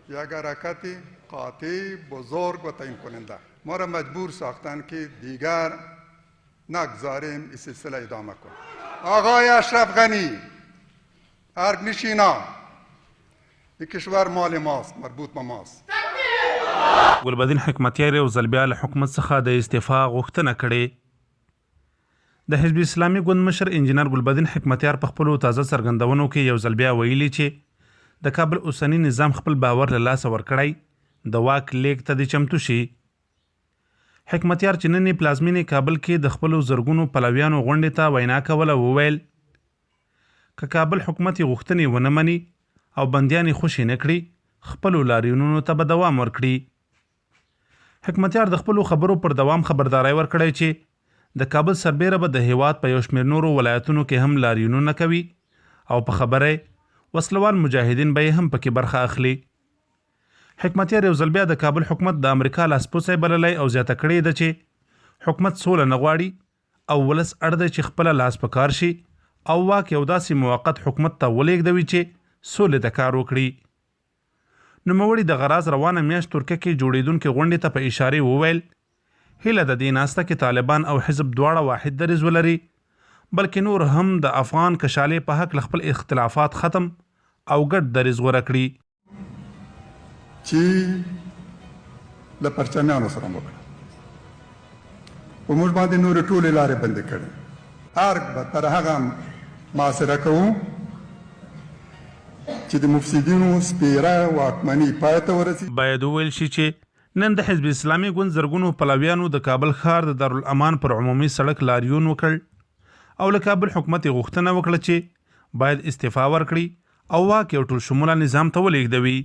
یک حرکت قاطع، بزرگ و تعیین کننده ما را مجبور ساختن که دیگر نگذاریم این سلسله ادامه کنه. آقای اشرف غنی، ارگ نشینا، این کشور مال ماست، مربوط به ماست. ګلبدین حکمتیار یو ځل بیا له حکومت څخه د استعفا غوښتنه کړې. د حزب اسلامي ګوند مشر انجینر ګلبدین حکمتیار په خپلو تازه څرګندونو کې یو ځل بیا ویلي چې د کابل اوسني نظام خپل باور له لاسه ورکړی، د واک لیږد ته دې چمتو شي. حکمتیار چې نن یې پلازمینې کابل کې د خپلو زرګونو پلویانو غونډې ته وینا کوله وویل، که کابل حکومت یې غوښتنې ونه مني او بندیان یې خوشې نه کړي، خپلو لاریونونو ته به دوام ورکړي. حکمتیار د خپلو خبرو پر دوام خبرداری ورکړی چې د کابل سربېره به د هېواد په یو شمېر نورو ولایتونو کې هم لاریونونه کوي او په خبره یې وسلوال مجاهدین به یې هم پکې برخه اخلي. حکمتیار یو ځل بیا د کابل حکومت د امریکا لاسپوڅی بللی او زیاته کړې ده چې حکومت سوله نه غواړي او ولس اړ دی چې خپله لاس په کار شي او واک یو داسې موقت حکومت ته ولېږدوي چې سولې ته کار وکړي. نوموړي دغه راز روانه میاشت ترکیه کې جوړېدونکې غونډې ته په اشارې وویل، هیله ده دې ناسته کې طالبان او حزب دواړه واحد دریځ ولري، بلکې نور هم د افغان کشالې په هکله خپل اختلافات ختم او ګډ دریځ غوره کړي. چې له پرچمیانو سره مو وکړه، په موږ باندې نورې ټولې لارې بندې کړې. ارګ به تر هغه محاصره کوو چې د مفسدینو سپیره واکمني پای ته ورسي. باید وویل شي چې نن د حزب اسلامي ګوند زرګونو پلویانو د کابل ښار د دارالامان پر عمومي سړک لاریون وکړ او له کابل حکومت یې غوښتنه وکړه چې باید استعفا ورکړي او واک یو ټولشموله نظام ته ولېږدوي.